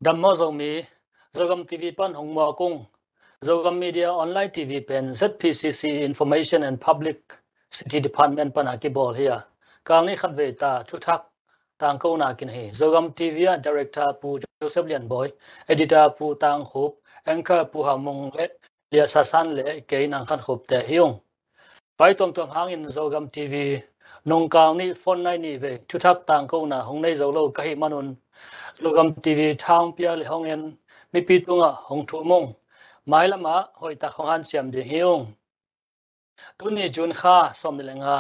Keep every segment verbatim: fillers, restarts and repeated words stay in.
Dam maw Zomi, Zogam T V pan hong muak ung. Zogam Media Online T V pen Z P C C Information and Publicity Department pana kibawl hi a, kal nih khat vei ta thuthak tangkona kinei hi. Zogam T V ah Director Pu Joseph Lianbawi, Editor Pu Tang Khup, Anchor Pu Hau Mung le Lia Sa San le kei Nang Khan Khup te hi ung. Pai tuamtuam hangin Zogam T V nungkal nih fortnight nih vei thuthak tangkona hong nei zo lo ka hih manun Zogam T V thang pia le hong en mipi tungah hong thum ung. Mailamah hoihtak hong hanciam ding hi ung. Tuni June kha sawmnih le nga,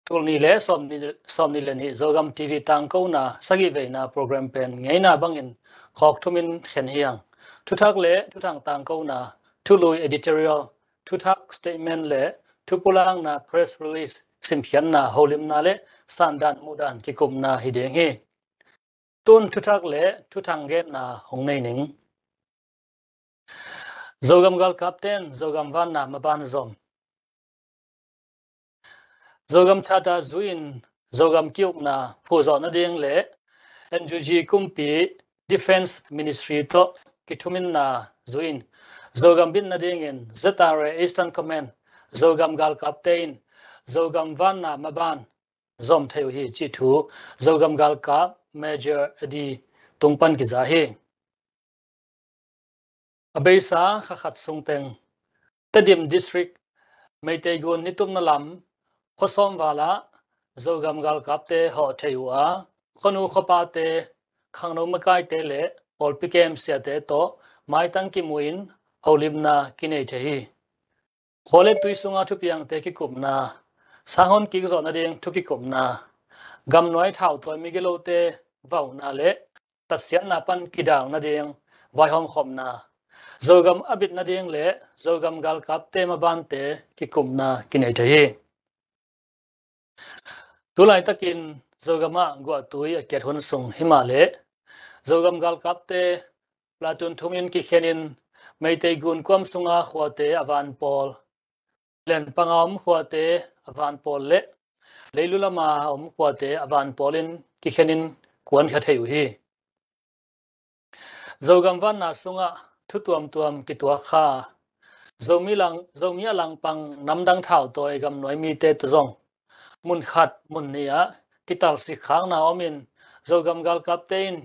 tulnih le sawmnih, sawmnih le nih Zogam T V tangkona sagih veina program pen ngeina bangin khawk thumin khen hi ang. Thuthak le thuthang tangkona, thului editorial, thuthak statement le thupulakna press release, simkhiatna, holimna le sandan muhdan kikupna hi ding hi. Tun thuthak le thuthang genna hong nei ning. Zogam galkapten Zogam vanna maban zom. Zogam Charter zui-in Zogam kiukna phuhzawh nading le N U G kumpi Defence Ministry tawh kithuminna zui-in Zogam bit nadingin Z R A Eastern Command Zogam galkapte in Zogam vanna maban zom thei uh hi cih thu Zogam galkap Major Adi tung pan kiza hi. A beisa kha khat sungteng Tedim District Meitei gun nitumna lam khuasawm val ah Zogam galkapte hawh thei uh a, khuanu khuapate, khangno makaite le pawlpi kem siate tawh maitang kimu in holimna kinei thei hi. Khua le tui sunga thupiangte kikupna, sanghon kik zawh nading thu kikupna, gamnuai thautawi migilote vauhna le tatsiatna pan kidal nading vaihawmkhopna, Zogam a bit nading le Zogam galkapte mabante kikupna kinei thei hi. Tulaitakin Zogam ah guahtui a kiat hun sung himahleh Zogam galkapte platoon thumin kikhenin Meitei gun kuam sunga khuate a van pawl, Lenpanga om khuate a van pawl le Leilu lama om khuate a van pawlin kikhenin kuankhia thei uh hi. Zogam vanna sungah thu tuamtuam kituak kha. Zomi lang, Zomi a langpang namdang thautawi gamnuai mite tawh zong mun khat mun ni ah kitalsik khakna omin Zogam galkapte in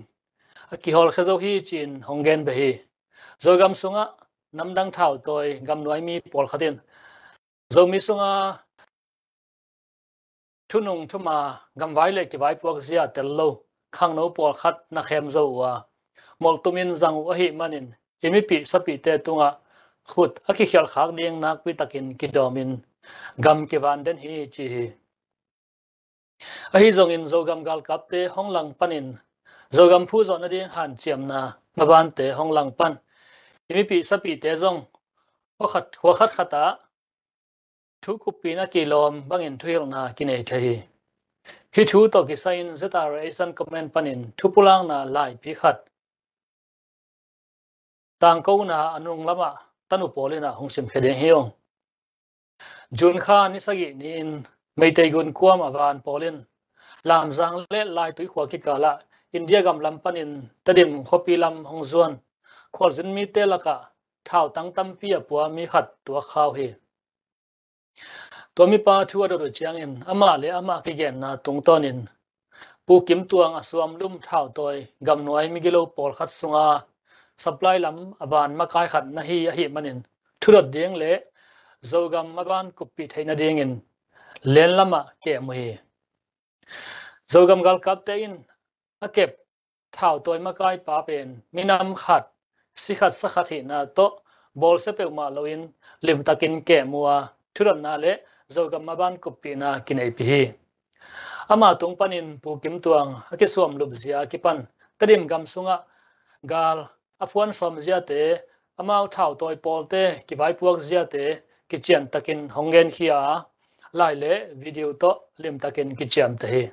a kihawlkhia zo hi ci-in hong gen beh hi. Zogam sungah namdang thautawi gamnuai mi pawlkhat in Zomi sunga thunung thuma gamvai le kivaipuak zia tel lo khangno pawlkhat na khem zo uh a, moltumin zang uh ahih manin i mipih sapihte tungah khut a kikhialh khak ding nakpi takin kidawmin gam kivan den hi ci hi. Ahi zongin Zogam galkapte hong langpanin Zogam phuhzawh nading hanciamna mabante hong langpan i mipih sapihte zong khuakhat, khuakhat khatah thu kuppihna kilawm bangin thuhilhna kinei thei hi. Hih thu tawh kisai-in Z R A Eastern Command panin thupulakna laipi khat tangkona a nung lamah tanu pawl in ah hong simkhia ding hi ung. June kha ni sagih ni-in Meitei gun kuam a van pawl in Lamzang le Laitui khua kikalah India gam lam panin Tedim khuapi lam hong zuan khualzin mite lakah thautang tampi a pua mi khat tuak kha uh hi. Tua mipa thu a dot uh ciangin amah le amah kigenna tungtawnin Pu Kim Tuang a suamlum thautawi gamnuai migilo pawlkhat sunga supply lam a van makai khat na hi ahih manin thudot ding le Zogam maban kuppih theih nadingin lenlamah kem uh hi. Zogam galkapte in a kep thautawi makaipa pen minam khat, si khat sa khat hihna tawh bawlsia peuhmah loin limtakin kem uh a, thudotna le Zogam maban kuppihna kineihpih hi. Ama tung panin Pu Kim Tuang a kisuamlup zia a kipan Tedim gam sungah gal a phuan sawm ziate, amau thautawi pawlte kivaipuak ziate kiciantakin hong genkhia a, lai le video tawh limtakin kiciamteh hi.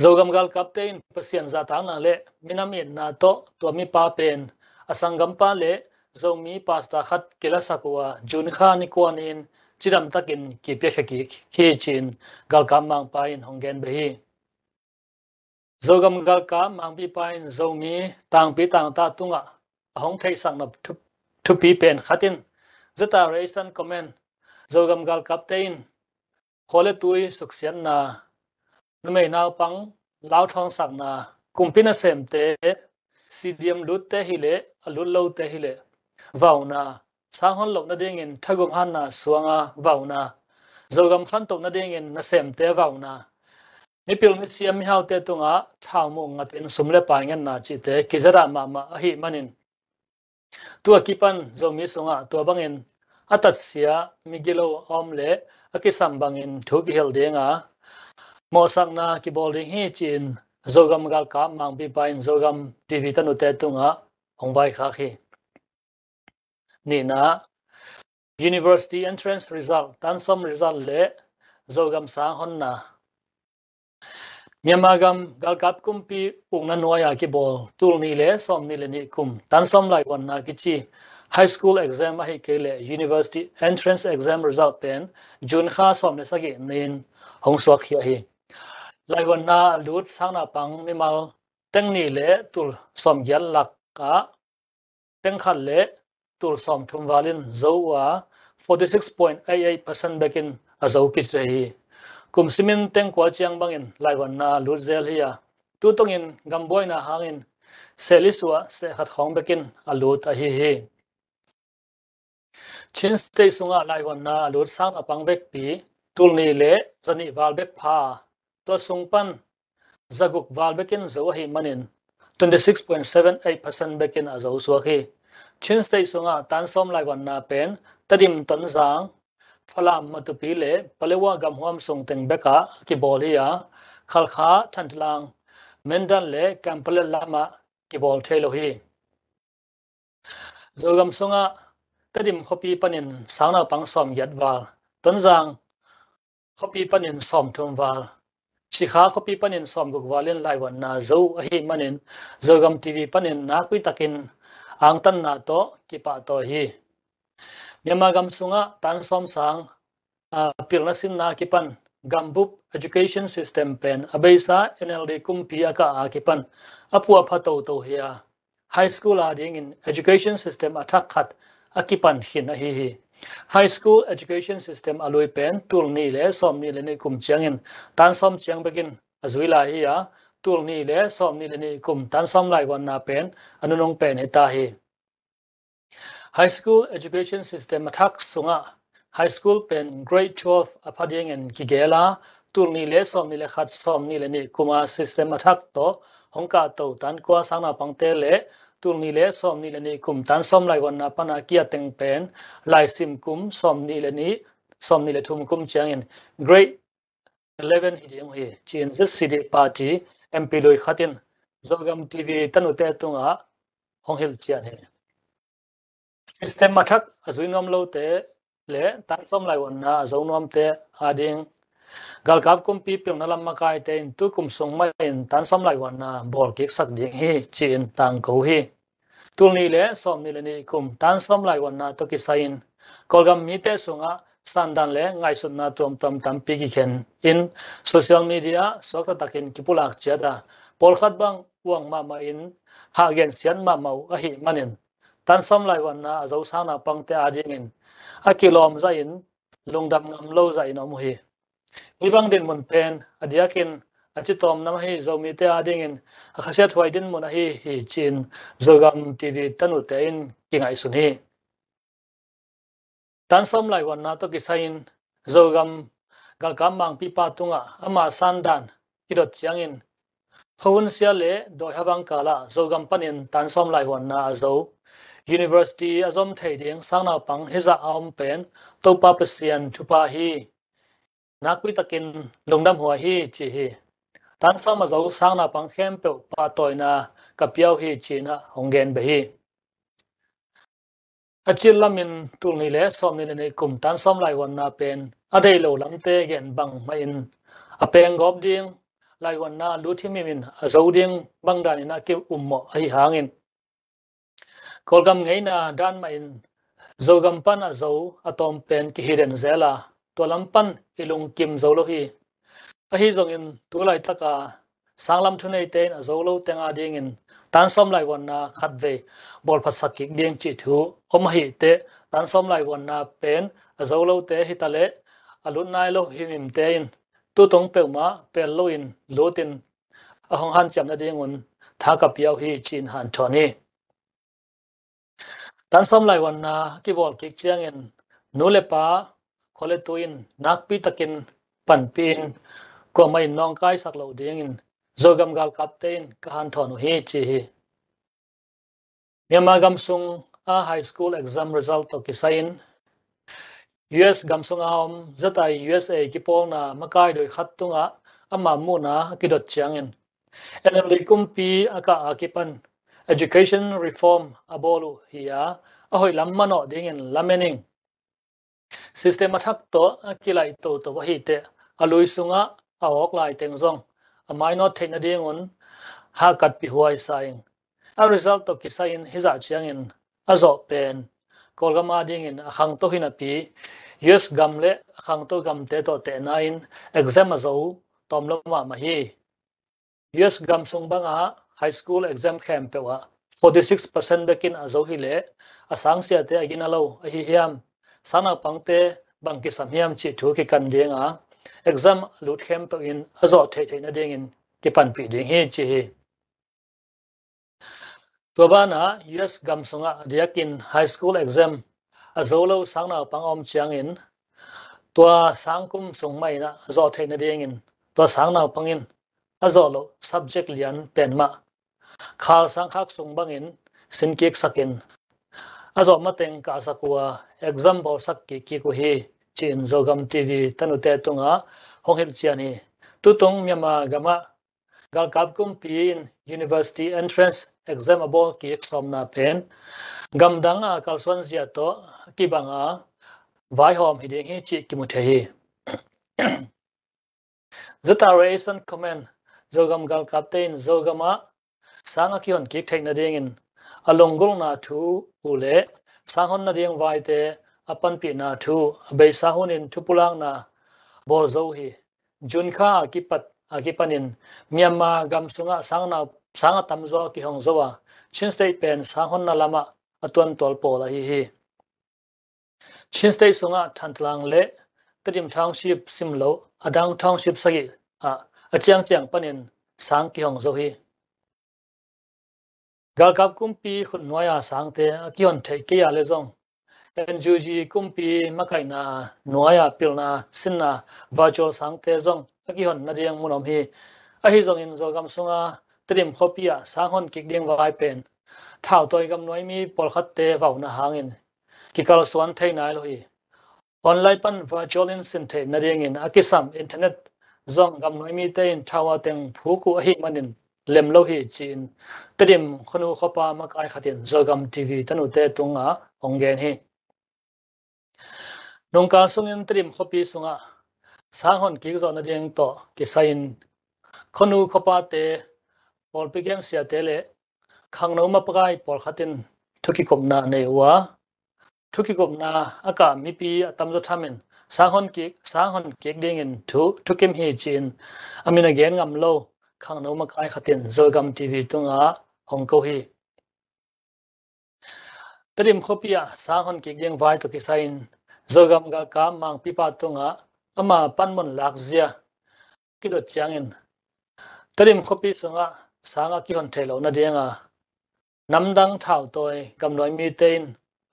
Zogam galkapte in Pasian zahtakna le minam itna tawh tua mipa pen a sanggampa le Zomi pastor khat kilasak uh a, June kha ni kua ni-in cidamtakin kipiakhia kik hi ci-in galkap mangpa in hong gen beh hi. Zogam galkap mangpipa in Zomi tangpi tangta tungah a hong theihsakna thupi pen khat in, Zeta Reistan comment, Zogam galkapte in khua le tui suksiatna, numei naupang lauthawngsakna, kumpi nasemte, C D M lutte hileh a lut lote hileh vauna, sanghon loh nadingin thagum hanna suanga vauna, Zogam khantoh nadingin nasemte vauna, mipil misiam mihaute tungah thau muh ngatin sum le pai ngetna cihte kizatah mahmah ahih manin, tua kipan Zomi sungah tua bangin a tatsia migilo a om le a kisam bangin thu kihel dinga mawhsakna kibawl ding hi ci-in Zogam galkap mangpipa in Zogam T V tanute tungah hong vaikhak hi. Nihna, University Entrance Result, tansawm result le Zogam sanghonna. Myanmar gam galkap kumpi ukna nuai-a kibawl tul nih le sawm nih le nih kum tansawm laivuanna kici high school exam ahi kei le University Entrance Exam result pen June kha sawm le sagih ni-in hong suakkhia hi. Laivuanna a lut sang naupang mimal teng nih le tul sawm giat lakah teng khat le tul sawm thum val in zo uh a, forty six point eight eight percent bekin a zo kici hi. Kum simin teng kua ciang bangin laivuanna a lut zel hi a, tutungin gambuaina hangin seh li suah seh khat khawng bekin a lut ahi hi. Chin State sungah laivuanna a lut sang naupang vekpi tul nih le zanih val bek pha a, tua sung pan zaguk val bekin zo ahih manin twenty six point seven eight percent bekin a zo suak hi. Chin State sungah tansawm laivuanna pen Tedim, Tonzang, Falam, Matupi le Paletwa gamhuam sung teng bekah a kibawl hi a, Khalkha, Thantlang, Mindat le Kanpetlet lamah kibawl thei lo hi. Zogam sungah Tedim khuapi panin sang naupang sawm giat val, Tonzang khuapi panin sawm thum val, Shikha khuapi panin sawm guk val in laivuanna zo ahih manin Zogam T V panin nakpi takin angtanna tawh kipahtawi hi. Myanmar gam sungah tansawm sang a pilna sinna kipan gambup education system pen a beisa N L D kumpi a kah a kipan a puahpha toto hi a, high school adingin education system a thak khat a kipan khin ahi hi. High school education system a lui pen tul nih le sawm nih le nih kum ciangin tansawm ciang bekin a zui lai hi a, tul nih le sawm nih le nih kum tansawm laivuanna pen a nunung pen hi ta hi. High school education system a thak sungah high school pen grade twelve a pha dingin kigel a, tul nih le sawm nih le khat, sawm nih le nih kuma system a thak tawh hong kahto tan kua sang naupangte le tul nih le sawm nih le nih kum tansawm laivuanna pana kia teng pen laisim kum sawm nih le nih, sawm nih le thum kum ciangin grade eleven hi ding uh hi, ci-in Z C D party M P lui khat in Zogam T V tanute tungah hong hilhcian hi. System a thak a zui nuam lote le tansawm laivuanna a zo nuamte ading galkap kumpi pilna lam makaite in tukum sung mah in tansawm laivuanna bawl kiksak ding hi, ci-in tangko hi. Tul nih le sawm nih le nih kum tansawm laivuanna tawh kisai-in Kawlgam mite sungah sandan le ngaihsutna tuamtuam tampi kikhen in social media suakta takin kipulak ciat a, pawlkhat bang uang mahmah in hahgensiat mahmah uh ahih manin tansawm laivuanna a zo sang naupangte adingin a kilawm zahin lungdam ngam lo zahin om uh hi. Hih bang dinmun pen a diakin a citawm nam ahi Zomite adingin a khasiathuai dinmun ahi hi, ci-in Zogam T V tanute in kingaihsun hi. Tansawm laivuanna tawh kisai-in Zogam galkap mangpipa tungah ama sandan kidot ciangin khuahunsia le dawi havang kalah Zogam panin tansawm laivuanna a zo university a zom thei ding sang naupang hizah a om pen Topa Pasian thupha hi. Nakpi takin lungdam huai hi, ci hi. Tansawm a zo sang naupang khempeuh pahtawina ka pia uh hi, ci-in ah hong gen beh hi. A cil lamin tul nih le sawm nih le nih kum tansawm laivuanna pen a deih lo lamte gen bang mahin a penggawp ding, laivuanna a lut himhim in a zo ding bang danin a ki-ummawh ahi hangin Kawlgam ngeina dan mahin Zogam pan a zo a tawm pen kihiden zel a, tua lam pan i lungkim zo lo hi. Ahi zongin tu laitaka sanglam thuneite in a zo lo teng a dingin tan sawm laivuanna khatvei bawlphatsak kik ding cih thu om ahih teh, tan sawm laivuanna pen a zo lote hitaleh a lut nai lo himhimte in tutung peuhmah pel loin lutin a hong hanciam nadingun tha ka pia uh hi, ci-in hanthawn hi. Tan sawm laivuanna kibawl kik ciangin nu le pa, khua le tui in nakpi takin panpih in kuamah in nawngkaisak loh dingin Zogam galkapte in ka hanthawn uh hi, ci hi. Myanmar gam sung a high school exam result tawh kisai-in U S gam sung a om zatai U S A kipawlna makai doi khat tungah ama muhna a kidot ciangin N L D kumpi a kah a kipan education reform a bawl uh hi a, a hoih lam manawh dingin lamen ing. System a thak tawh a kilaih toto ahih teh a lui sungah a awk lai teng zong a mainawt theih nadingun hahkatpih huai sa ing. A result tawh kisai-in hizah ciangin a zawh pen Kawlgam a dingin a khangto hi napi, U S gam le a khangto gamte tawh tehna in exam a zo tawm lo mahmah hi. U S gam sung bangah high school exam khempeuh ah forty six percent bekin a zo hileh a sangsiate a gina lo ahi hiam, sangnaupangte bang kisam hiam cih thu kikan dinga exam a lut khempeuh in a zawh theihtheih nadingin kipanpih ding hi, ci hi. Tua banah U S gam sungah a diakin high school exam a zo lo sangnaupang a om ciangin tua sangkum sung mah in a zawh theih nadingin tua sangnaupang in a zawh loh subject lian pen mah khal sangkhak sung bangin sinkiksakin a zawh mateng kahsak uh a exam bawlsak kikkik uh hi, ci-in Zogam T V tanute tungah hong hilhcian hi. Tutung Myanmar gamah galkap kumpi in university entrance exam a bawl kik sawmna pen gamdang a kalsuan zia tawh kibanga vaihawm hi ding hi cih kimu thei hi. Zata Reason Comment, Zogam galkapte in Zogam ah sang a kihon kik theih nadingin a lunggulhna thu uh le sanghon nading vaite a panpihna thu a beisa hunin thupulakna bawl zo uh hi. June kha a kipat a kipanin Myanmar gam sungah sang a tamzaw a kihong zo a, Chin State pen sanghonna lamah a tuantual pawl ahi hi. Chin State sungah Thantlang le Tedim Township sim lo a dang township sagih ah a ciangciang panin sang kihong zo hi. Galkap kumpi khut nuai-a sangte a kihon theih kei a le zong N U G kumpi makaihna nuai-a pilna sinna virtual sangte zong a kihon nading mun om hi. Ahi zongin Zogam sunga Tedim khuapi ah sanghon kik ding vai pen thautawi gamnuai mi pawlkhatte vauhna hangin kikalsuan thei nai lo hi. Online pan virtual in sin theih nadingin a kisam internet zong gamnuai mite in thawa teng phuk uh ahi manin lem lo hi, ci-in Tedim khuanu khuapa makai khatin Zogam T V tanute tungah hong gen hi. Nungkal sungin Tedim khuapi sungah sanghon kik zawh nading tawh kisai-in khuanu khuapate, pawlpi kemsiate le khangno makai pawlkhat in thukikupna nei uh a, thukikupna a kah mipi a tamzaw tham in sanghon kik, sanghon kik dingin thu thukim hi, ci-in a min a gen ngam lo khangno makai khatin Zogam T V tungah hong ko hi. Tedim khuapi ah sanghon kik ding vai tawh kisai-in Zogam galkap mangpipa tungah ama panmun lakzia kidot ciangin Tedim khuapi sungah sang a kihon thei lo nadinga namdang thautawi gamnuai mite in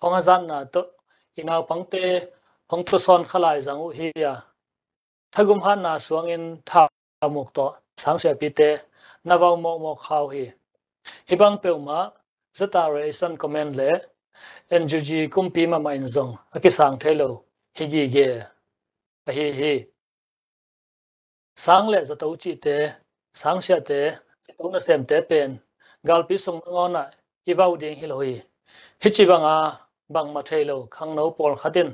hong hazatna tawh i naupangte hong tusawn khalai zang uh hi a, thagum hatna suangin thaumuk tawh sangsiapite na vau mawkmawk kha uh hi. Hih bang peuhmah Zata Reason Comment le N U G kumpi mahmah in zong a kisang thei lo hi gige ahi hi. Sang le zato cihte, sangsiate, zato nasemte pen galpi sung nangawnah i vau ding hi lo hi. Hih ci banga bangmah thei lo khangno pawlkhat in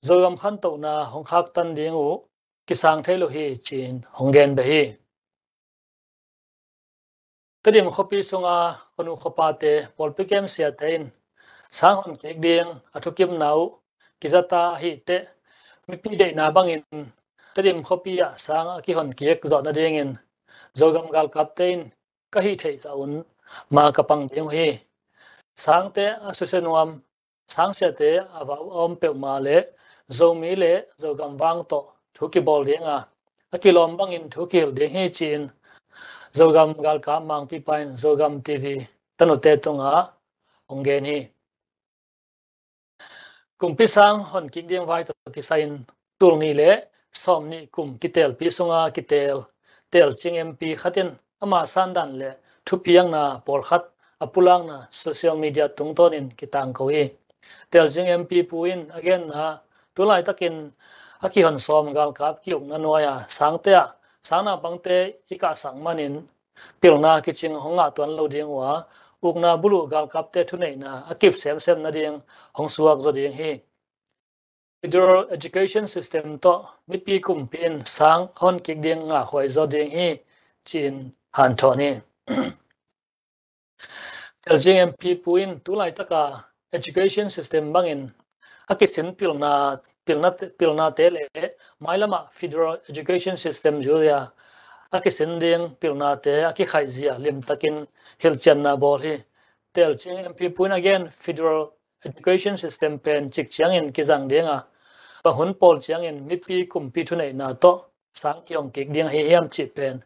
Zogam khantohna hong khaktan ding uh kisang thei lo hi, ci-in hong gen beh hi. Tedim khuapi sunga khuanu khuapate, pawlpi kemsiate in sanghon kik ding a thukimna uh kizata ahih teh mipi deihna bangin Tedim khuapi ah sang a kihon kik zawh nadingin Zogam galkapte in ka hih theih zah un ma ka pang ding uh hi. Sangte a susia nuam, sangsiate a vau a om peuhmah le Zomi le Zogam vang tawh thu kibawl dinga a kilawm bangin thu kihilh ding hi, ci-in Zogam galkap mangpipa in Zogam T V tanute tungah hong gen hi. Kumpi sang hon kik ding vai tawh kisai-in tul nih le sawm nih kum kiteelpi sunga kiteel teelcing M P khat in ama sandan le thupiakna pawlkhat a pulakna social media tungtawnin kitangko hi. Teelcing M P pu in a genna, tulaitakin a kihon sawm galkap ki-ukna nuai-a sangte ah sang naupangte i kahsak manin pilna kicing hong ngah tuan lo ding uh a, ukna buluh galkapte thuneihna a kip semsem nading hong suak zaw ding hi. Federal Education System tawh mipi kumpi in sang hon kik ding ngahhuai zaw ding hi, ci-in hanthawn hi. Teelcing M P pu in tulaitaka education system bangin a kisin pilna, pilna, pilnate le mailamah Federal Education System zui-a a kisin ding pilnate a kikhaihzia limtakin hilhcianna bawl hi. Teelcing M P pu in a gen Federal Education System pen cik ciangin kizang dinga, bang hun pawl ciangin mipi kumpi thuneihna tawh sang kihong kik ding ahi hiam cih pen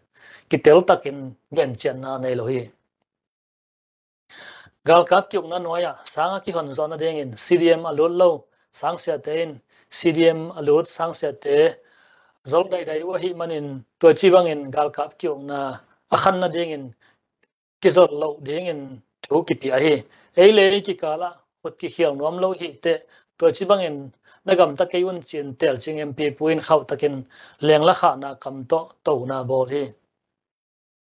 kitel takin gencianna nei lo hi. Galkap ki-ukna nuai-ah sang a kihon zawh nadingin C D M a lut lo sangsiate in C D M a lut sangsiate zol daidai uh ahih manin tuaci bangin galkap ki-ukna a khan nadingin kizol loh dingin thu kipia hi. Ei le ei kikalah khut kikhial nuam lo hi teh, tuaci bangin na gamta kei un, ci-in Teelcing M P pu in khauhtakin lengla khahna kam tawh tona bawl hi.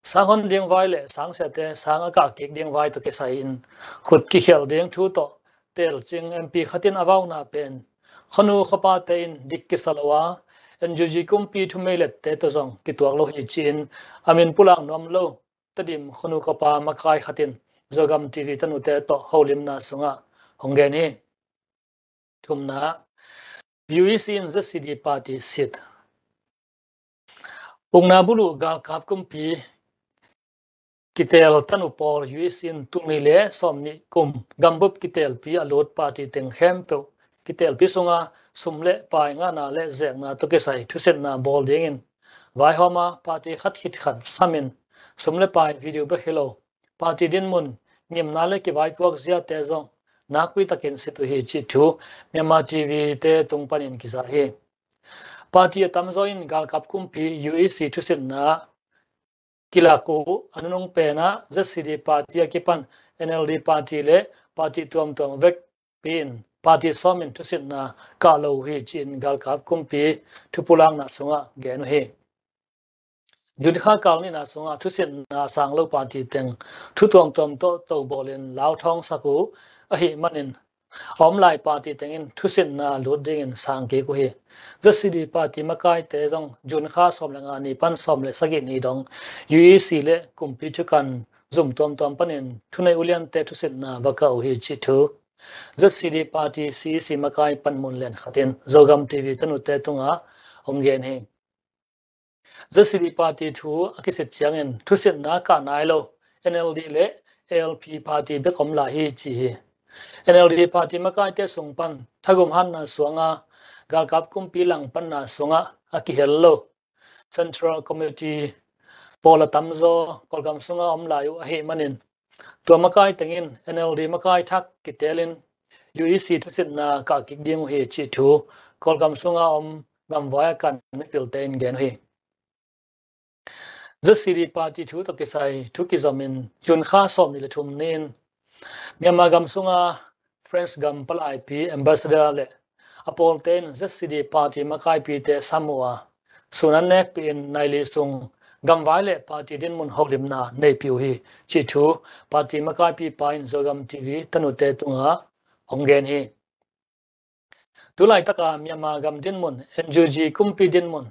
Sang hon ding vai le sangsiate sang a kah kik ding vai tawh kisai-in khut kikhial ding thu tawh Teelcing M P khat in a vauna pen khuanu khuapate in dik kisa lo a, N U G kumpi thumeilette tawh zong kituak lo hi, ci-in a min pulak nuam lo Tedim khuanu khuapa makai khat in Zogam T V tanute tawh holimna sungah hong gen hi. Thumna, U E C in Z C D party sit. Ukna buluh galkap kumpi kiteel tanu pawl U E C in tul nih le sawm nih kum gambup kiteelpi a lut party teng khempeuh kiteelpi sunga sum le pai ngahna le zekna tawh kisai thusitna bawl dingin vaihawma party khat khit khat samin sum le pai video bek hi lo, party dinmun, ngimna le kivaipuak ziate zong nakpi takin sit uh hi, cih thu Myanmar T V te tung panin kiza hi. Party a tamzaw in galkap kumpi U E C thusitna kilak uh a nunung penah Z C D party a kipan N L D party le party tuamtuam vekpi in party sawmin thusitna kah lo uh hi, ci-in galkap kumpi thupulakna sungah gen uh hi. June kha kal nihna sungah thusitna a sang lo party teng thu tuamtuam tawh to bawlin lauthawng sak uh ahih manin a om lai party tengin thusitna lut dingin sang kik uh hi. Z C D party makaite zong June kha sawm le nga ni pan sawm le sagih ni dong U E C le kumpi thukan zum tuamtuam panin thuneih uliante thusitna va kah uh hi, cih thu Z C D party C E C makai panmun lian khat in Zogam T V tanute tungah hong gen hi. Z C D party thu a kisit ciangin thusitna kah nai lo N L D le A L P party bek om lai hi, ci hi. N L D party makaite sung pan thagum hanna suanga galkap kumpi langpanna sungah a kihel lo Central Committee pawl a tamzaw Kawlgam sunga om lai uh ahih manin tua makai tengin N L D makai thak kiteelin U E C thusitna kah kik ding uh hi, cih thu Kawlgam sunga om gamvai a kan mipilte in gen uh hi. Z C D party thu tawh kisai thu kizomin June kha sawm nih le thum ni-in Myanmar gam sunga French gam palaipi ambassador le a pawlte in Z C D party makaipite sam uh a, sun an nekpih in nai li sung gamvai le party dinmun holimna neihpih uh hi, cih thu party makaipipa in Zogam T V tanute tungah hong gen hi. Tulaitaka Myanmar gam dinmun, N U G kumpi dinmun,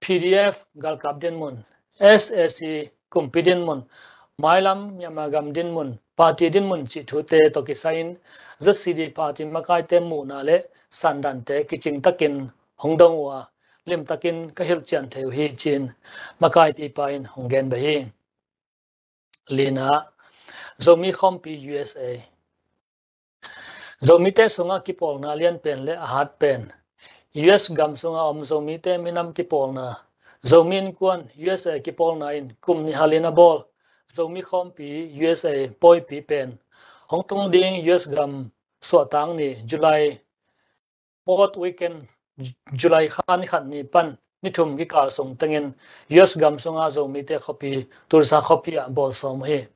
P D F galkap dinmun, S A C kumpi dinmun, mailam Myanmar gam dinmun, party dinmun cih thute tawh kisai-in Z C D party makaite muhna le sandante kicingtakin hong dong uh a, limtakin ka hilhcian thei uh hi, ci-in makai tipa in hong gen beh hi. Lina, Zomi Khawmpi U S A. Zomite sungah kipawlna lianpen le a hatpen, U S gam sungah om Zomite minam kipawlna, Zomi Innkuan U S A kipawlna in kum nih halin a bawl Zomi Khawmpi U S A pawipi pen hong tung ding U S gam suahtak ni July, Fourth Weekend, July kha ni khat ni pan ni thum kikal sung tengin U S gam sunga Zomite khuapi Tulsa khuapi ah bawl sawm uh hi.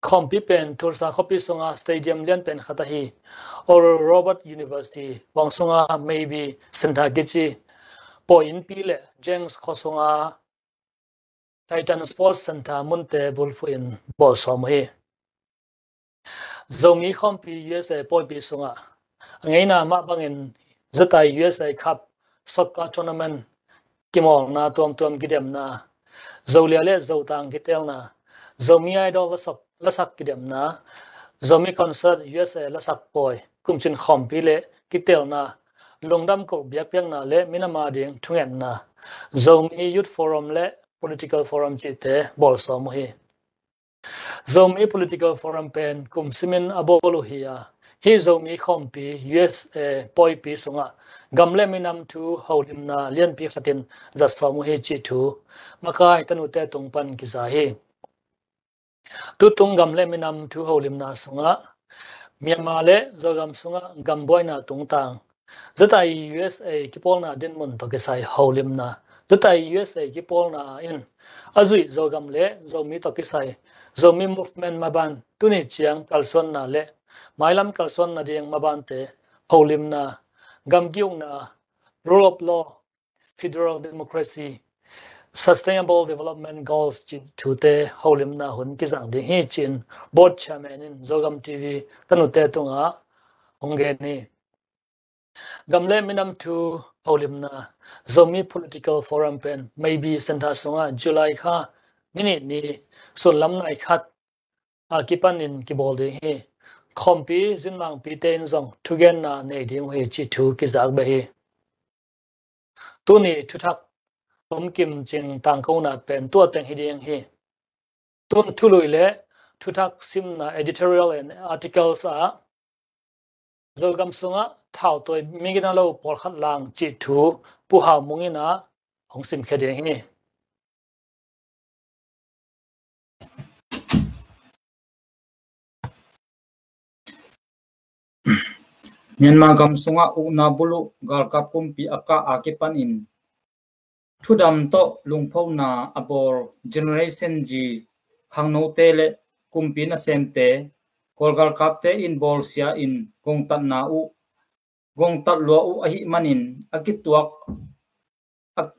Khawmpi pen Tulsa khuapi sunga stadium lianpen khat ahi Oral Roberts University huang sunga Mabee Center kici pawi innpi le Jenks khua sunga Titan Sports Center munte bulphuh in bawl sawm uh hi. Zomi Khawmpi U S A pawipi sungah a ngeina mah bangin Zetai U S A Cup Soccer Tournament kimawlna tuamtuam kidemna, Zolia le Zotang kitelna, Zomi Idol lasak, lasak kidemna, Zomi Concert U S A lasak pawi, kumcin khawmpi le kitelna, lungdam koh biakpiakna le minam a ding thungetna, Zomi Youth Forum le Political Forum cihte bawl sawm uh hi. Zomi Political Forum pen kum simin a bawl uh hi a, hih Zomi Khawmpi U S A pawipi sungah gam le minam thu holimna lianpi khatin zat sawm uh hi cih thu makai tanute tung pan kiza hi. Tutung gam le minam thu holimna sungah Myanmar le Zogam sungah gambuaina tungtang, Zetai U S A kipawlna dinmun tawh kisai holimna, Zetai U S A kipawlna in a zuih Zogam le Zomi tawh kisai Zomi Movement maban tuni ciang kalsuanna le mailam kalsuanna ding mabante holimna, gam ki-ukna, Rule of Law, Federal Democracy, Sustainable Development Goals cih thute holimna hun kizang ding hi, ci-in Board Chairman in Zogam T V tanute tungah hong gen hi. Gam le minam thu holimna Zomi Political Forum pen Mabee Center sungah July kha ni nih ni sullam nai khat a kipanin kibawl ding hi. Khawmpi zinmangpite in zong thugenna nei ding uh hi, cih thu kizak beh hi. Tuni thuthak tomkim cing tangkona pen tua teng hi ding hi. Tun thului le thuthak simna, editorial and articles ah Zogam sungah thautawi migina lo pawlkhat lang cih thu Pu Hau Mung in ah hong simkhia ding hi. Myanmar gam sungah ukna buluh galkap kumpi a kah a kipanin thudam tawh lungphona a bawl Generation Z khangnote le kumpi nasemte Kawl galkapte in bawlsia in gongtatna uh, gongtat lua uh ahih manin a kituak a,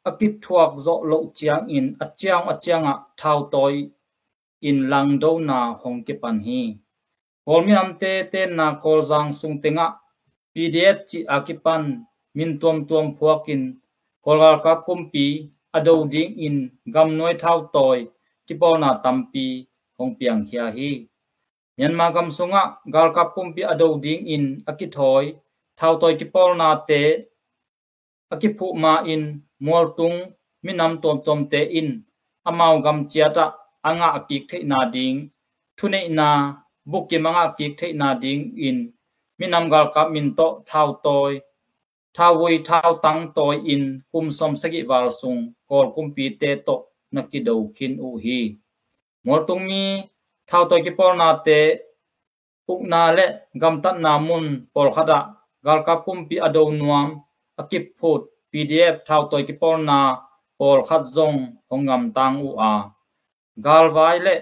a kithuak zawh loh ciangin a ciang a ciangah thautawi in langdona hong kipan hi. Kawl minamte tenna Kawlzang sung tengah P D F cih a kipan min tuamtuam phuakin Kawl galkap kumpi a do dingin gamnuai thautawi kipawlna tampi hong piangkhia hi. Myanmar gam sungah galkap kumpi a do dingin a kithawi thautawi kipawlnate a kiphuh ma-in mualtung minam tuamtuamte in amau gam ciatah a ngah kik theihna ding, thuneihna bukim a ngah kik theihna dingin minam galkap min tawh thautawi, thauvui thautang tawi-in kum sawmsagih val sung Kawl kumpite tawh na kido khin uh hi. Mualtungmi thautawi kipawlnate ukna le gamtatna mun pawlkhatah galkap kumpi a do nuam a kiphut P D F thautawi kipawlna pawlkhat zong hong gamtang uh a, galvai le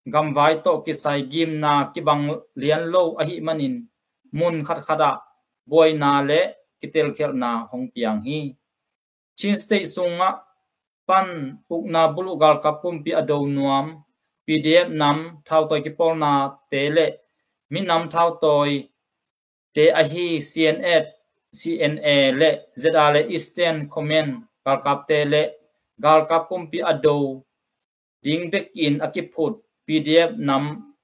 gamvai tawh kisai gimna kibang lian lo ahih manin mun khatkhatah buaina le kitelkhialhna hong piang hi. Chin State sungah pan ukna buluh galkap kumpi a do nuam P D F nam thautawi kipawlnate le minam thautawite ahi C N F, C N A le Z R le Eastern Command galkapte le galkap kumpi a do ding bekin a kiphut P D F nam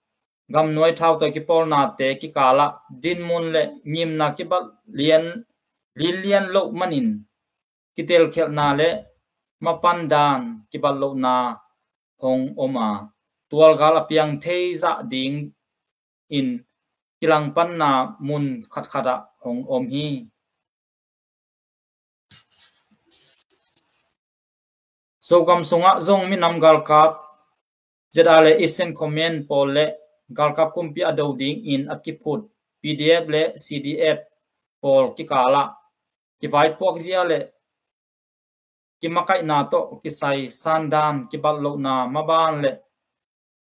gamnuai thautawi kipawlnate kikalah dinmun le ngimna kibat lian, linlian loh manin kitelkhialhna le mapan dan kibatlohna hong om a, tualgal a piang thei zah ding in kilangpanna mun khatkhat ah hong om hi. Zogam sungah zong minam galkap Z R le Eastern Command pawl le galkap kumpi a do dingin a kiphut P D F le C D F pawl kikalah kivaipuak zia le kimakaihna tawh kisai sandan kibatlohna maban le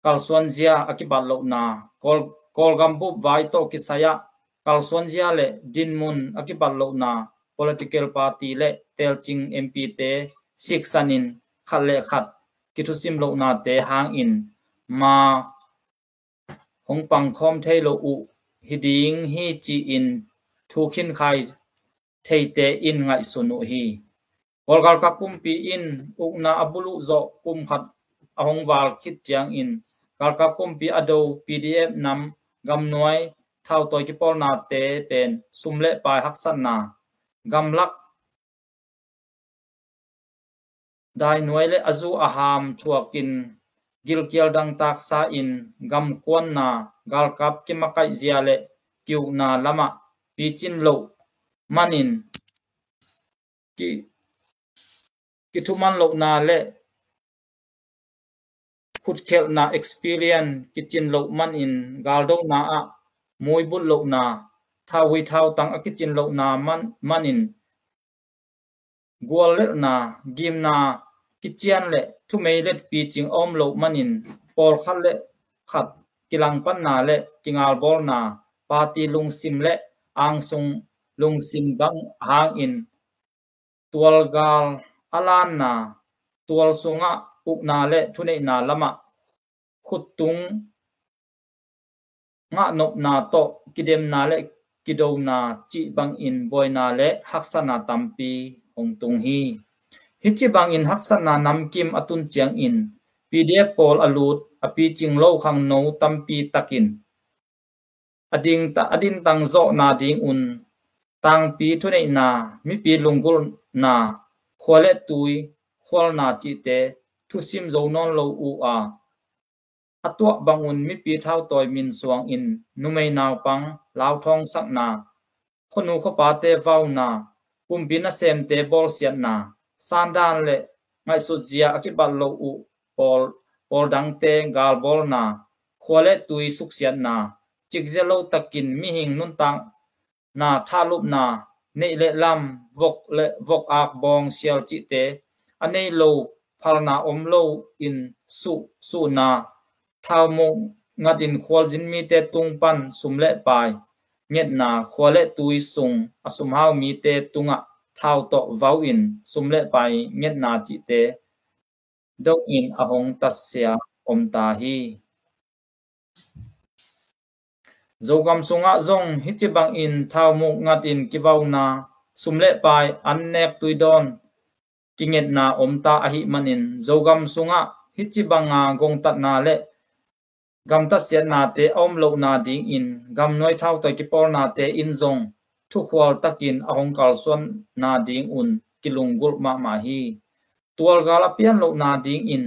kalsuanzia a kibatlohna, Kawl, Kawlgam bup vai tawh kisai ah kalsuanzia le dinmun a kibatlohna, political party le telcing M P te siksanin khat le khat kithusim lohnate hangin ma hong pangkhawm thei lo uh hi ding hi ci-in thukhinkhai theite in ngaihsun uh hi. Kawl galkap kumpi in ukna a buluh zawh kum khat a hong val khit ciangin galkap kumpi a do P D F nam gamnuai thautawi kipawlnate pen sum le pai haksatna, gamlak dainuai le a zu a ham thuakin gilkial dangtaksa in gamkuanna, galkap kimakaihzia le kiukna lamah picin loh manin ki, kithuman lohna le khutkhelhna experience kicin loh manin galdona ah muibut lohna, thauhui thautang a kicin lohna man, manin guallelhna, gimna kician le thumei let picing a om loh manin pawlkhat le khat kilangpanna le kingalbawlna, party lungsim le angsung lungsim bang hangin tualgal a lanna, tual sungah ukna le thuneihna lamah khuttung ngahnopna tawh kidemna le kidona cih bangin buaina le haksatna tampi hong tung hi. Hih ci bangin haksatna namkim a tun ciangin P D F pawl a lut a picing lo khangno tampi takin a ding ta, a dintang zawhna dingun tangpi thuneihna, mipi lunggulhna, khua le tui khualna cihte thusim zo nawn lo uh a, a tuah bangun mipi thautawi min suangin numei naupang lauthawngsakna, khuanu khuapate vauna, kumpi nasemte bawlsiatna, sandan le ngaihsutzia a kibat lo uh pawl, pawl dangte galbawlna, khua le tui suksiatna, cikzia lo takin mihing nuntakna thahlupna, neih le lam, vok le vok ak bawng sial cihte a nei lo, phalna om lo in suh, suhna, thaumuk ngatin khualzin mite tung pan sum le pai ngetna, khua le tui sung a sumhau mite tungah thau tawh vau in sum le pai ngetna cihte dongin a hong tatsia om ta hi. Zogam sungah zong hih ci bangin thaumuk ngatin kivauna, sum le pai an nek tuidawn kingetna om ta ahih manin Zogam sungah hih ci banga gongtatna le gamtatsiatnate a om lohna dingin gamnuai thautawi kipawlnate in zong thukhual takin a hong kalsuanna dingun kilunggulh mahmah hi. Tualgal a pian lohna dingin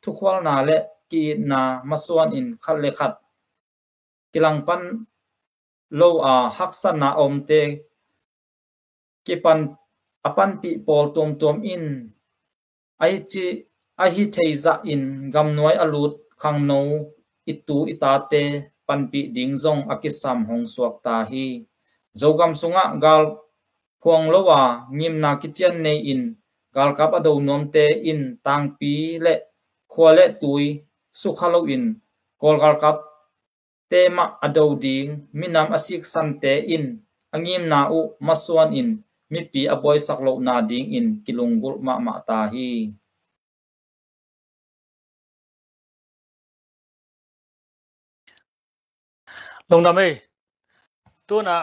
thukhualna le ki-itna masuanin khat le khat kilangpan lo a haksatna a omte kipan, a panpih pawl tuamtuam in a hi ci, a hi thei zahin gamnuai a lut khangno i tu i tate panpih ding zong a kisam hong suak ta hi. Zogam sungah gal phuang lo a ngimna kician nei in galkap a do nuamte in tangpi le khua le tui sukha loin Kawl galkap te mah a do ding, minam a siksante in a ngimna uh masuan in mipi a buaisak lohna dingin kilunggulh mahmah ta hi. Lungdam ei. Tuna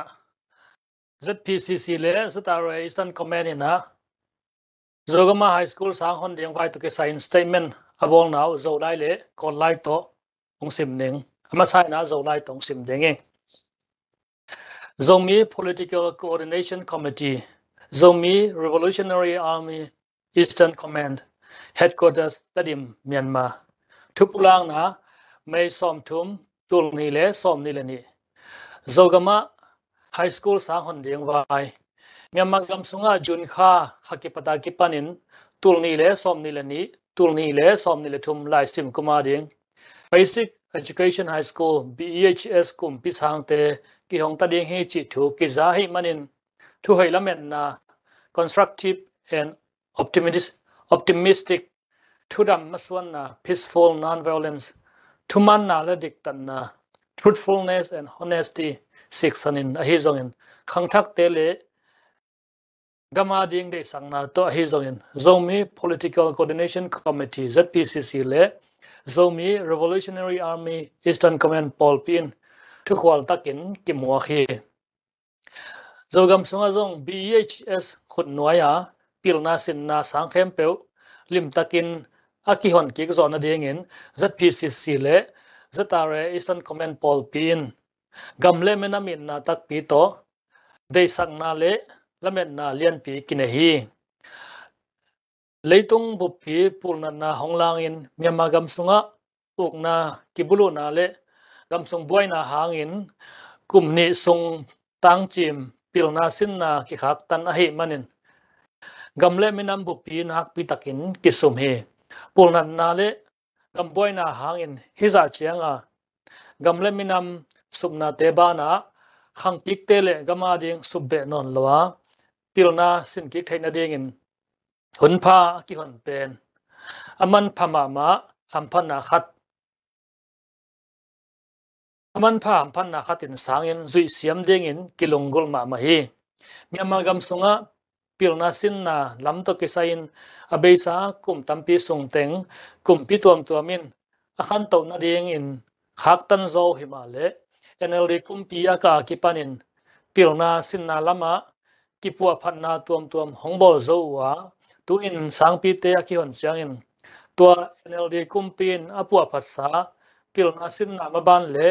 Z P C C le Z R A Eastern Command in a Zogama High School sang hon ding vai tawh kisai in statement a bawlna uh Zolai le Kawllai tawh hong sim ding. A masa in a Zolai tawh hong sim ding hi. Zomi Political Coordination Committee, Zomi Revolutionary Army Eastern Command, Headquarters Tedim, Myanmar. Thupulakna, May sawmthum, tul nih le sawmnih le nih. Zogamah high school sang hon ding vai. Myanmar gam sungah June kha kha kipata kipanin tul nih le sawmnih le nih, tul nih le sawmnih le thum laisim kuma ding Basic Education High School, B E H S, kumpi sangte kihong ta ding hi cih thu kiza ahih manin, thuhoih lametna, constructive and optimis-, optimistic, thudam masuanna, peaceful non-violence, thumaanna le diktatna, truthfulness and honesty, siksanin, ahi zongin khangthakte le gam a ding deihsakna tawh ahi zongin Zomi Political Coordination Committee, Z P C C, le Zomi Revolutionary Army Eastern Command pawlpi in thukhual takin kimuak hi. Zogam sungah zong B E H S khutnuai-a pilna sinna sang khempeuh limtakin a kihon kik zawh nadingin Z P C C le Z R A Eastern Command pawlpi in gam le minam itna takpi tawh deihsakna le lametna lianpi kinei hi. Leitung buppi pulnatna hong langin Myanmar gam sungah ukna kibuluhna le gam sung buaina hangin kum nih sung tangcim pilna sinna kikhaktan ahih manin gam le minam buppi nakpi takin kisum hi. Pulnatna le gam buaina hangin hizah cianga gam le minam supnate banah khangkikte le gam a ding supbeh nawn lo a pilna sinkik theih nadingin hun pha a kihon pen a manpha mahmah hamphatna khat, a manpha hamphatna khat in sangin zuihsiam dingin kilunggulh mahmah hi. Myanmar gam sungah pilna sinna lam tawh kisai-in a beisa kum tampi sungteng kumpi tuamtuam in a khantoh nadingin khaktan zo hi mah le N L D kumpi a kah a kipanin pilna sinna lamah kipuahphatna tuamtuam hong bawl zo uh a, tu-in sangpite a kihon ciangin tua N L D kumpi in a puahphatsa pilna sinna maban le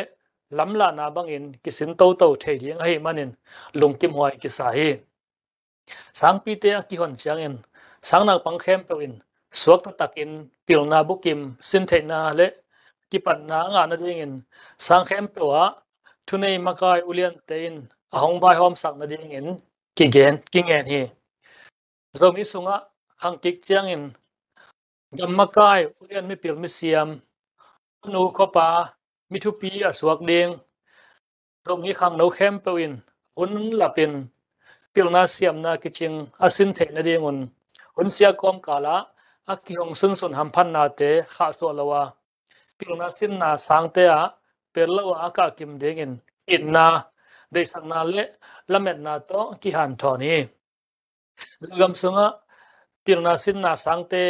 lamlahna bangin kisin toto thei ding ahih manin lungkimhuai kisa hi. Sangpite a kihon ciangin sang naupang khempeuh in suakta takin pilna bukim sin theihna le kipatna a ngah nadingin sang khempeuh ah thunei makai uliante in a hong vaihawmsak nadingin kigen, kingen hi. Zomi sungah khangkik ciangin gam makai ulian mipil misiam, khunu khuapa mi thupi a suak ding Zomi khangno khempeuh in hun lapin pilna siamna kicing a sin theih nadingun hun sia kawmkal ah a kihong sunsun hamphatnate khahsuah lo a pilna sinna sangte ah pel lo a a kahkim dingin itna, deihsakna le lametna tawh kihanthawn hi. Zogam sungah pilna sinna sangte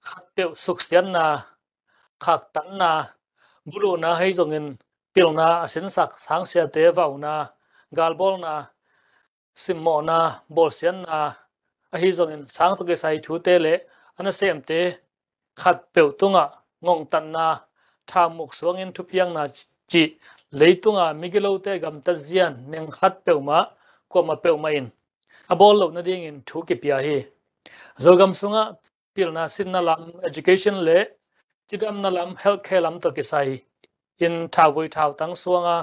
khatpeuh suksiatna, khaktanna, buluhna ahi zongin pilna a sinsak sangsiate vauna, galbawlna, simmawhna, bawlsiatna ahi zongin sang tawh kisai thute le a nasemte khatpeuh tungah ngongtatna, thaumuk suangin thupiakna cih leitunga migilote gamtat zia neng khat peuhmah kuamah peuhmah in a bawl loh nadingin thu kipia hi. Zogam sungah pilna sinna lam, education le cidamna lam, healthcare lam tawh kisai in thauvui thautang suanga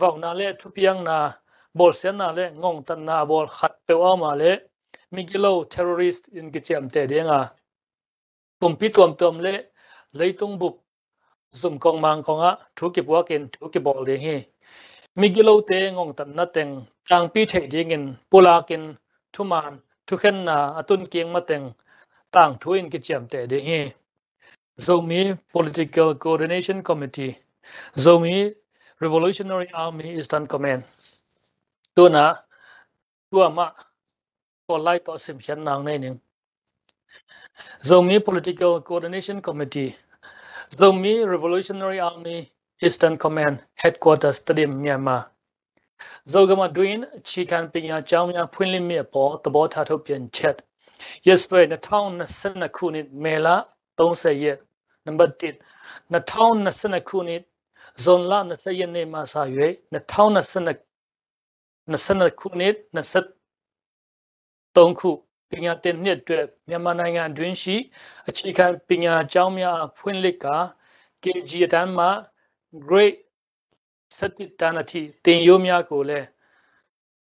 vauna le thupiakna, bawlsiatna le ngongtatna a bawl khat peuh a om a le migilo, terrorist, in kiciamteh dinga kumpi tuamtuam le leitung bup zumkong mangkongah thu kipuakin thu kibawl ding hi. Migilote ngongtatna teng tangpi theih dingin pulakin thuman thukhenna a tunkik mateng tangthu in kiciamteh ding hi. Zomi Political Coordination Committee, Zomi Revolutionary Army Eastern Command. Tuna tua mah Kawllai tawh simkhiat nang nei ning. Zomi Political Coordination Committee, Zomi Revolutionary Army Eastern Command, Headquarters, Tedim, Myanmar. Zogam a duin, chikan pinya changmya phuinlim mi apo tabo thatho pian chet. Yes, wei na taung na sen na kunit mela tong se yet. Number tit, na taung na sen na kunit zon la na se yen ne ma sa yue, na taung na sen na, na sen na kunit na set သုံးခု၊ ပညာသင်နှစ်အတွက် မြန်မာနိုင်ငံအတွင်းရှိ အခြေခံပညာကျောင်းများအား ဖွင့်လှစ်ကာ KG အတန်းမှ Grade ဆယ့်တစ်တန်းအထိ သင်ရိုးများကိုလည်း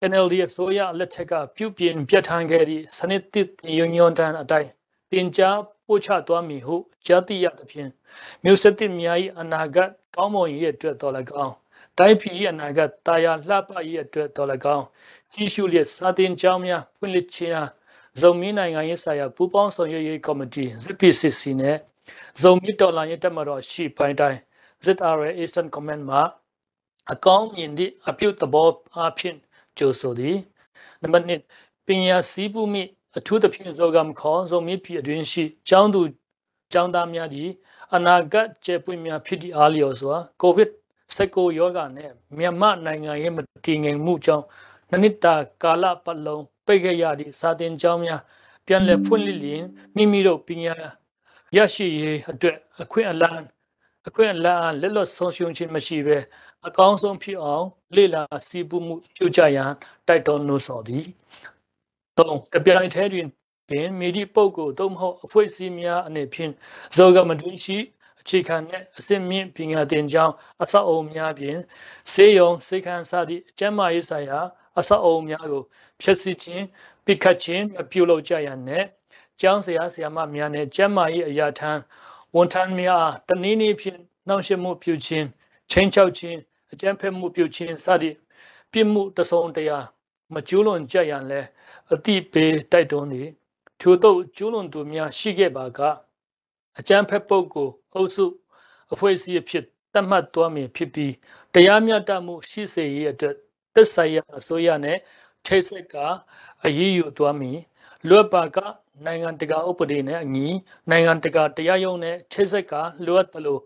NLD အစိုးရလက်ထက်က ပြုပြင်ပြဋ္ဌာန်းခဲ့သည့် စနစ်သစ်သင်ရိုးညွှန်းတမ်းအတိုင်း သင်ကြားပို့ချသွားမည်ဟု ကြားသိရသဖြင့် မျိုးဆက်သစ်များ၏ အနာဂတ်ကောင်းမွန်ရေးအတွက်သော်လည်းကောင်း၊ တိုင်းပြည်၏အနာဂတ်သာယာလှပရေးအတွက်သော်လည်းကောင်း ကြည့်ရှုလျက် စာသင်ကျောင်းများဖွင့်လှစ်ခြင်းအား ဇိုမီးနိုင်ငံရေးဆိုင်ရာပူးပေါင်းဆောင်ရွက်ရေးကော်မတီ ZPCC နဲ့ ဇိုမီးတော်လှန်ရေးတပ်မတော်အရှေ့ပိုင်းတိုင်း ZRA Eastern Command မှ အကောင်းမြင်သည့်အပြုသဘောအားဖြင့် ကြိုဆိုသည်။ နံပါတ်နှစ်၊ ပညာဆည်းပူးမီး၊ အထူးသဖြင့် ဇိုဂမ်ခေါ် ဇိုမီးပြည်အတွင်းရှိ ကျောင်းသူကျောင်းသားများသည် အနာဂတ်ကျယ်ပွင့်များဖြစ်သည့်အားလျော်စွာ COVID ဆယ့်ကိုးရောဂါနှင့် မြန်မာ့နိုင်ငံရေးမတည်ငြိမ်မှုကြောင့် နှစ်နှစ်တာကာလပတ်လုံး ပိတ်ခဲ့ရသည့် စာသင်ကျောင်းများ ပြန်လည်ဖွင့်လှစ်လျှင် မိမိတို့ပညာရရှိရေးအတွက် အခွင့်အလမ်း အခွင့်အလမ်းအား လက်လွတ်ဆုံးရှုံးခြင်းမရှိဘဲ အကောင်းဆုံးဖြစ်အောင် လေ့လာဆည်းပူးမှုပြုကြရန် တိုက်တွန်းနှိုးဆော်သည်။ သုံး၊ တစ်ပြိုင်တည်းတွင်ပင် မည်သည့်ပုဂ္ဂိုလ် သို့မဟုတ် အဖွဲ့အစည်းများအနေဖြင့် ဇိုဂမ်အတွင်းရှိ အခြေခံနှင့်အဆင့်မြင့်ပညာသင်ကျောင်း အဆောက်အအုံများဖြင့် ဆေးရုံ၊ ဆေးခန်းစသည့် ကျန်းမာရေးဆိုင်ရာ အဆောက်အအုံများကို ဖျက်ဆီးခြင်း၊ ပစ်ခတ်ခြင်း မပြုလုပ်ကြရန်နှင့် ကျောင်းဆရာဆရာမများနှင့် ကျန်းမာရေးအရာထမ်း ဝန်ထမ်းများအား တနည်းနည်းဖြင့် နှောင့်ယှက်မှုပြုခြင်း၊ ခြိမ်းခြောက်ခြင်း၊ အကြမ်းဖက်မှုပြုခြင်းစသည့် ပြစ်မှုတစ်စုံတစ်ရာ မကျူးလွန်ကြရန်လည်း အသိပေးတိုက်တွန်းသည်။ ထိုသို့ကျူးလွန်သူများရှိခဲ့ပါက အကြမ်းဖက်ပုဂ္ဂိုလ်အုပ်စု အဖွဲ့အစည်းအဖြစ် သတ်မှတ်သွားမည်ဖြစ်ပြီး တရားမျှတမှုရှိစေရေးအတွက် သက်ဆိုင်ရာအစိုးရနှင့် ချိတ်ဆက်ကာ အရေးယူသွားမည်။ လိုအပ်ပါက နိုင်ငံတကာဥပဒေနှင့်အညီ နိုင်ငံတကာတရားရုံးနှင့် ချိတ်ဆက်ကာ လိုအပ်သလို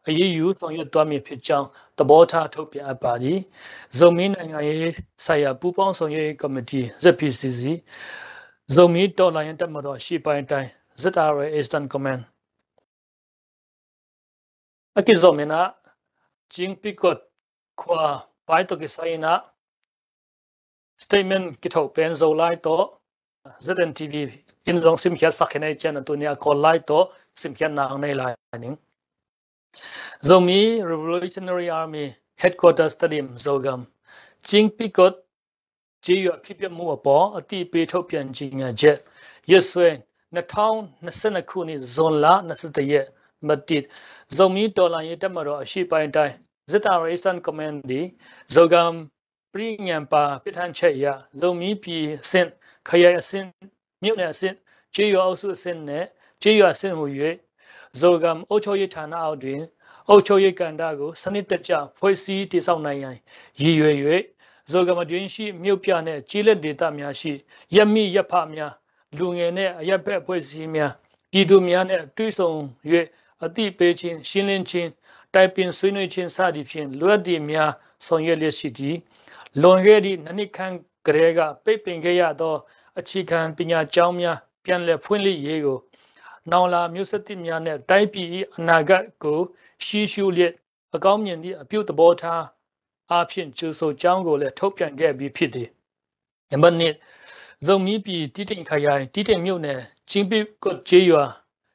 အရေးယူဆောင်ရွက်သွားမည်ဖြစ်ကြောင်း သဘောထားထုတ်ပြန်အပ်ပါသည်။ ဇိုမီးနိုင်ငံရေးဆိုင်ရာပူးပေါင်းဆောင်ရွက်ရေးကော်မတီ ZPCC၊ ဇိုမီးတော်လှန်ရေးတပ်မတော်အရှေ့ပိုင်းတိုင်း ZRA Eastern Command။ အကိဇော်မင်းနာ ကျင်းပီးကော့ခွာ ပိုင်းတော်ကိစားရင်နာ statement ကထုတ်ပြန် ဇူလိုင် တော့ ZNTV in ဇွန် စင်ဖြတ်စခနဲ့ကျန်တူနေအကော်လိုက်တော့ စင်ဖြတ်နာအောင်နေလိုက်နေ Zomi Revolutionary Army Headquarters Stadium Zogam ကျင်းပီးကော့ကျေးရွာဖြစ်ပျက်မှုအပေါ်အသိပေးထုတ်ပြန်ကြေညာချက် ရက်စွဲ နှစ်ထောင်နှစ်ဆယ့်နှစ်ခုနှစ် ဇွန်လ နှစ်ဆယ့်တစ်ရက် မတိတ် ဇိုမီးတော်လှန်ရေးတပ်မတော်အရှေ့ပိုင်းတိုင်း ZRA Eastern Command သည် ဇိုဂမ် ပြညံပါပြဋ္ဌာန်းချက်အရ ဇိုမီးပြည်အဆင့်၊ ခရိုင်အဆင့်၊ မြို့နယ်အဆင့်၊ ကျေးရွာအုပ်စုအဆင့်နှင့် ကျေးရွာအဆင့်ဟူ၍ ဇိုဂမ်အုပ်ချုပ်ရေးဌာနအောက်တွင် အုပ်ချုပ်ရေးကဏ္ဍကို စနစ်တကျဖွဲ့စည်းတည်ဆောက်နိုင်ရန် ရည်ရွယ်၍ ဇိုဂမ်အတွင်းရှိမြို့ပြနှင့် ကျေးလက်ဒေသများရှိ ရပ်မိရပ်ဖများ၊ လူငယ်နှင့်အရပ်ဘက်အဖွဲ့အစည်းများ၊ ပြည်သူများနှင့်တွေ့ဆုံ၍ အသိပေးခြင်း၊ ရှင်းလင်းခြင်း၊ တိုင်ပင်ဆွေးနွေးခြင်းစသည်ဖြင့် လိုအပ်သည့်များ ဆောင်ရွက်လျက်ရှိသည်။ လွန်ခဲ့သည့်နှစ်နှစ်ခန့်ကတည်းက ပိတ်ပင်ခဲ့ရသော အခြေခံပညာကျောင်းများ ပြန်လည်ဖွင့်လှစ်ရေးကို နောင်လာမျိုးဆက်သစ်များနှင့် တိုင်းပြည်၏အနာဂတ်ကို ရှေ့ရှုလျက် အကောင်းမြင်သည့်အပြုသဘောထားအားဖြင့် ကြိုဆိုကြောင်းကိုလည်း ထုတ်ပြန်ခဲ့ပြီးဖြစ်သည်။ နံပါတ်နှစ်၊ ဇိုမီးပြည်တီးတိန်ခရိုင်၊ တီးတိန်မြို့နယ်၊ ကျင်းပီးကော့ကျေးရွာ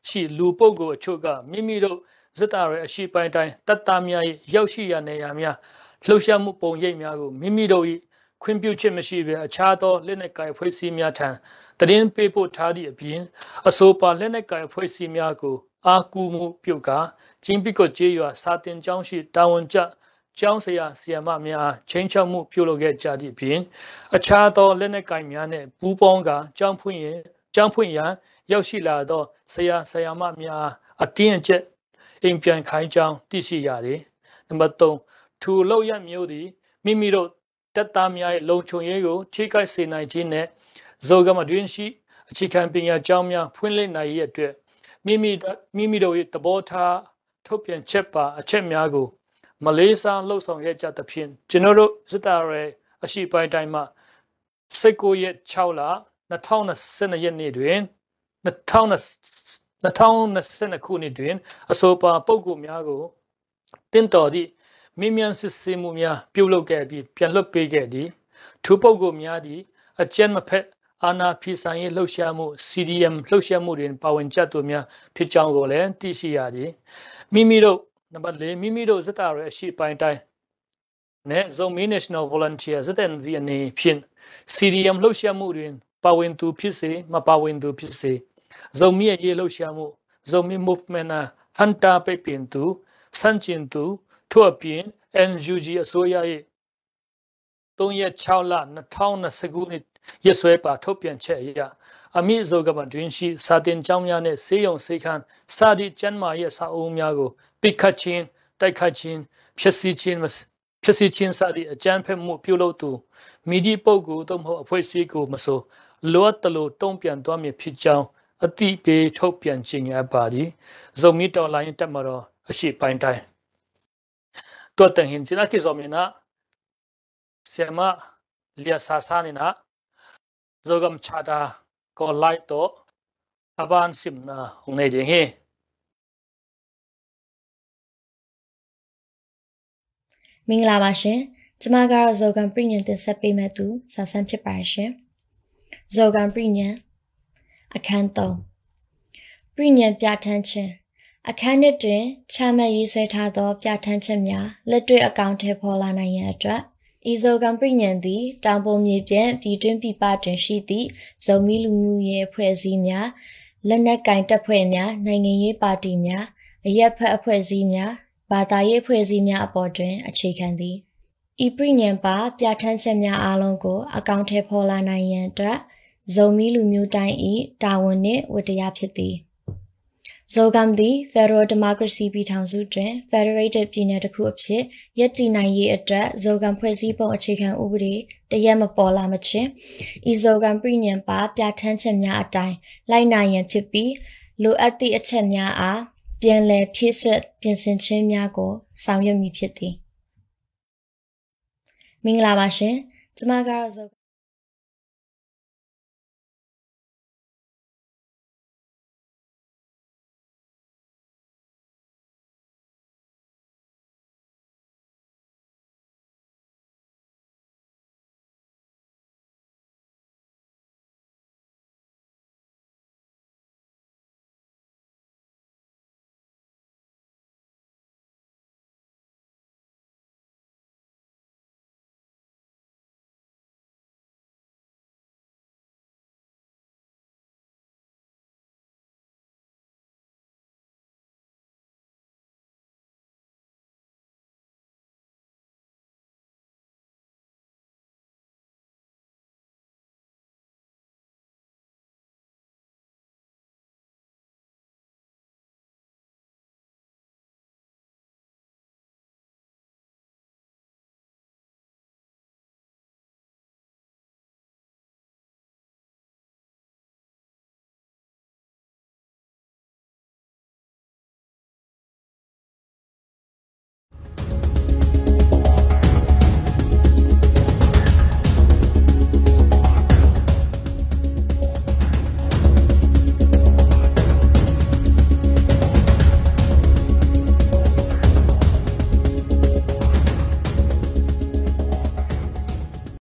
ရှိ လူပုဂ္ဂိုလ်အချို့က မိမိတို့ ZRA အရှေ့ပိုင်းတိုင်း တပ်သားများ၏ ရောက်ရှိရာနေရာများ လှုပ်ရှားမှုပုံရိပ်များကို မိမိတို့၏ ခွင့်ပြုချက်မရှိဘဲ အခြားသောလက်နက်ကိုင်အဖွဲ့အစည်းများထံ သတင်းပေးပို့ထားသည့်အပြင် အဆိုပါလက်နက်ကိုင်အဖွဲ့အစည်းများကို အားကိုးမှုပြုကာ ကျင်းပီးကော့ကျေးရွာ စာသင်ကျောင်းရှိ တာဝန်ကျ ကျောင်းဆရာဆရာမများအား ခြိမ်းခြောက်မှုပြုလုပ်ခဲ့ကြသည့်အပြင် အခြားသောလက်နက်ကိုင်များနှင့်ပူးပေါင်းကာ ကျောင်းဖွင့်ရန် ကျောင်းဖွင့်ရန်ရောက်ရှိလာသော ဆရာဆရာမများအား အတင်းအကျပ် အိမ်ပြန်ခိုင်းကြောင်း သိရှိရသည်။ နံပါတ်သုံး၊ ထိုလုပ်ရပ်မျိုးသည် မိမိတို့တပ်သားများ၏ လုံခြုံရေးကို ထိခိုက်စေနိုင်ခြင်းနှင့် ဇိုဂမ်အတွင်းရှိ အခြေခံပညာကျောင်းများ ဖွင့်လှစ်နိုင်ရေးအတွက် မိမိမိမိတို့၏သဘောထား ထုတ်ပြန်ချက်ပါအချက်များကို မလေးစားလုပ်ဆောင်ခဲ့ကြသဖြင့် ကျွန်တော်တို့ ZRA အရှေ့ပိုင်းတိုင်းမှ ဆယ့်ကိုးရက်၊ ခြောက်လ၊ နှစ်ထောင်နှစ်ဆယ့်နှစ်ရက်နေ့တွင် နှစ်ထောင်နှစ်၊ နှစ်ထောင်နှစ်ဆယ့်နှစ်ခုနှစ်တွင် အဆိုပါပုဂ္ဂိုလ်များကို သင့်တော်သည့် မေးမြန်းစစ်ဆေးမှုများ ပြုလုပ်ခဲ့ပြီး ပြန်လွှတ်ပေးခဲ့သည်။ ထိုပုဂ္ဂိုလ်များသည် အကြမ်းမဖက် အာဏာဖီဆန်ရေးလှုပ်ရှားမှု စီဒီအမ် လှုပ်ရှားမှုတွင် ပါဝင်ကြသူများဖြစ်ကြောင်းကိုလည်း သိရှိရသည်။ မိမိတို့၊ နံပါတ်လေး၊ မိမိတို့ ZRA အရှေ့ပိုင်းတိုင်းနဲ့ Zomi National Volunteer ZNV အနေဖြင့် စီဒီအမ် လှုပ်ရှားမှုတွင် ပါဝင်သူဖြစ်စေ၊ မပါဝင်သူဖြစ်စေ၊ Zomi အရေးလှုပ်ရှားမှု Zomi Movement အား ဟန့်တားပိတ်ပင်သူ၊ ဆန့်ကျင်သူ၊ ထို့အပြင် NUG အစိုးရ၏ သုံးရက်ခြောက်လ၊ နှစ်ထောင်နှစ်ဆယ့်ကိုးနှစ် ရက်စွဲပါ ထုတ်ပြန်ချက်အရ အမည့် Zogam အတွင်းရှိ စာသင်ကျောင်းများနှင့် ဆေးရုံဆေးခန်း စသည့် ကျန်းမာရေးအဆောက်အအုံများကို ပစ်ခတ်ခြင်း၊ တိုက်ခိုက်ခြင်း၊ ဖျက်ဆီးခြင်း၊ ဖျက်ဆီးခြင်းစသည့် အကြမ်းဖက်မှုပြုလုပ်သူ မည်သည့်ပုဂ္ဂိုလ် သို့မဟုတ် အဖွဲ့အစည်းကိုမဆို လိုအပ်သလို တုံ့ပြန်သွားမည်ဖြစ်ကြောင်း အသိပေးထုတ်ပြန်ကြေညာအပ်ပါသည်။ Zomi တော်လှန်ရေးတပ်မတော် အရှေ့ပိုင်းတိုင်း Tua teng hin cin a kizom in ah, siama lia sasa in ah, Zogam Charter ko lai tawh a ban simna hong nei ding hi. မင်္ဂလာပါရှင်။ ကျွန်မကတော့ Zogam ပြညဏ်တင်ဆက်ပေးမဲ့သူ စာဆန်းဖြစ်ပါတယ်ရှင်။ Zogam ပြညဏ် အခန်းသုံး ပြညဏ်ပြဋ္ဌာန်းခြင်း အခန်းနှစ်တွင် ချမှတ်ရေးဆွဲထားသော ပြဋ္ဌာန်းချက်များ လက်တွေ့အကောင်အထည်ဖော်လာနိုင်ရန်အတွက် အီဇိုဂမ်ပြညဏ်သည် တောင်ပေါ်မြေပြန့် ပြည်တွင်းပြည်ပတွင်ရှိသည့် ဇိုမီးလူမျိုးရေးအဖွဲ့အစည်းများ၊ လက်နက်ကိုင်တပ်ဖွဲ့များ၊ နိုင်ငံရေးပါတီများ၊ အရပ်ဖက်အဖွဲ့အစည်းများ၊ ဘာသာရေးအဖွဲ့အစည်းများအပေါ်တွင် အခြေခံသည်။ ဤပြညဏ်ပါ ပြဋ္ဌာန်းချက်များအားလုံးကို အကောင်အထည်ဖော်လာနိုင်ရန်အတွက် ဇိုမီးလူမျိုးတိုင်း၏တာဝန်နှင့်ဝတ္တရားဖြစ်သည်။ ဇိုဂမ်သည် Federal Democracy ပြည်ထောင်စုတွင် Federated ပြည်နယ်တစ်ခုအဖြစ် ရပ်တည်နိုင်ရေးအတွက် ဇိုဂမ်ဖွဲ့စည်းပုံအခြေခံဥပဒေတစ်ရပ်မပေါ်လာမချင်း အီဇိုဂမ်ပြညဏ်ပါ ပြဋ္ဌာန်းချက်များအတိုင်း လိုက်နာရန်ဖြစ်ပြီး လိုအပ်သည့်အချက်များအား ပြန်လည်ဖြည့်စွက်ပြင်ဆင်ခြင်းများကို ဆောင်ရွက်မည်ဖြစ်သည်။ မင်္ဂလာပါရှင်။ ကျွန်မကတော့